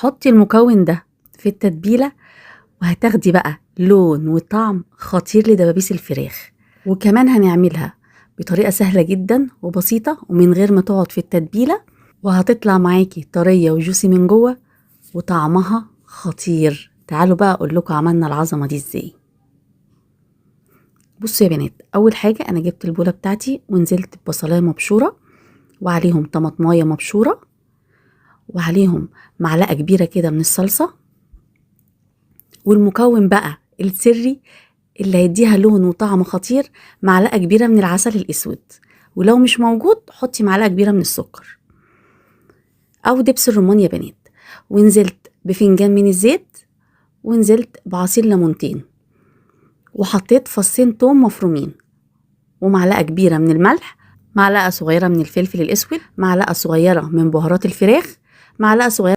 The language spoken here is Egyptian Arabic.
حطي المكون ده في التتبيلة وهتاخدي بقى لون وطعم خطير لدبابيس الفراخ. وكمان هنعملها بطريقة سهلة جدا وبسيطة ومن غير ما تقعد في التتبيلة، وهتطلع معاكي طرية وجوسي من جوه وطعمها خطير. تعالوا بقى اقول لكم عملنا العظمة دي ازاي. بصوا يا بنات، اول حاجة انا جبت البولة بتاعتي ونزلت ببصلاية مبشورة وعليهم طماطماية مبشورة وعليهم معلقة كبيرة كده من الصلصة، والمكون بقى السري اللي هيديها لون وطعم خطير معلقة كبيرة من العسل الأسود، ولو مش موجود حطي معلقة كبيرة من السكر أو دبس الرمان يا بنات. ونزلت بفنجان من الزيت، ونزلت بعصير ليمونتين، وحطيت فصين توم مفرومين، ومعلقة كبيرة من الملح، معلقة صغيرة من الفلفل الأسود، معلقة صغيرة من بهارات الفراخ، معلقة صغيرة